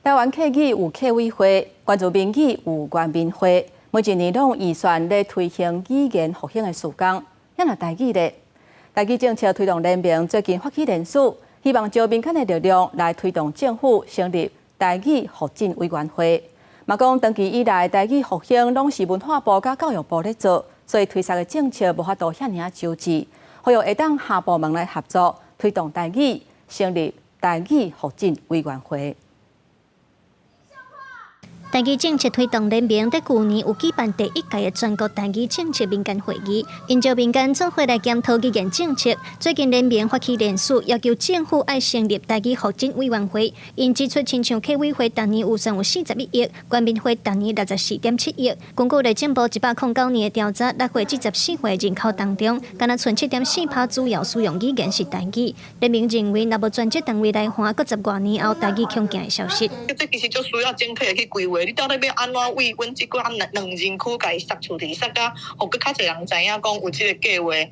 台灣客語有客委會，原住民語有原民會，每一年攏有預算咧推行語言復興的事工。啊若台語咧，台語政策推動聯盟最近發起聯署，希望招民間的力量來推動政府成立台語復振委員會。嘛講長期以來，台語復興攏是文化部佮教育部咧做，所以推捒的政策無法度遐爾仔周至，呼籲會當跨部門來合作，推動台語成立台語復振委員會。台語政策推動聯盟佇舊年有舉辦第一屆的全國台語政策民間會議，𪜶招民間做伙來檢討語言政策。最近聯盟發起聯署，要求政府愛成立台語復振委員會。𪜶指出，親像客委會逐年預算有41億，原民會逐年64.7億。根據內政部109年的調查，6歲至14歲人口當中，干焦賰7.4%主要使用語言是台語。聯盟認為，若無專職單位來看，閣十外年後台語恐驚會消失。這其實就需要整體的去規劃。你到底欲按怎為阮這寡兩兩人區共伊殺出去，殺甲予閣較濟人知影講有這个計畫。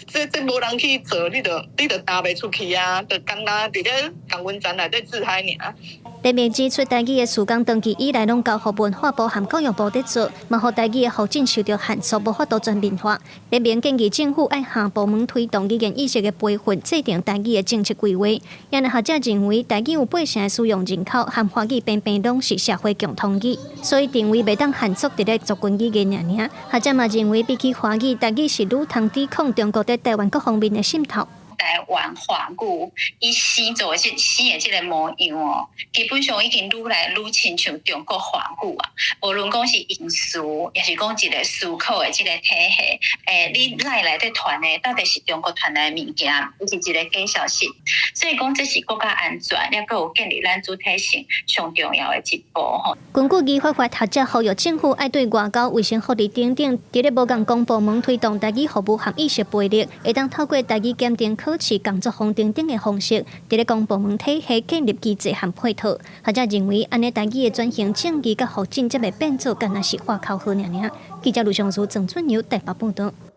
這這無人去做，你就你就踏袂出去啊！就干焦佇咧共溫層內底自嗨爾。聯盟指出，台語的事工長期以來攏交予文化部和教育部佇做，嘛予台語的復振受著限縮，無法度全面化。聯盟建議政府愛跨部門推動語言意識的培訓，制定台語的政策規劃。也若學者認為，台語有八成的使用人口，和華語平平攏是社會共通語，所以定位袂當限縮佇咧族群語言爾爾。學者嘛認為，比起華語，台語是愈通抵抗中國佇台灣各方面的滲透。台灣華語，伊生做的這生的這个模樣哦，基本上已經愈來愈親像中國華語啊。無論講是用詞，抑是講一个思考的這个體系，欸，你內內底傳的到底是中國傳來的物件，抑是一个假消息？所以講這是國家安全，抑閣有建立咱主體性上重要的一步吼。根據語法法學者呼籲政府愛對外交、衛生福利等等，佇咧無仝公部門推動台語服務和意識培育，會當透過台語檢定考試、工作坊等等的方式，佇咧公部門體系建立機制和配套。學者認為，按呢台語的轉型正義佮復振才袂變做干焦是喊口號爾爾。記者盧尚書、鄭俊友台北報導。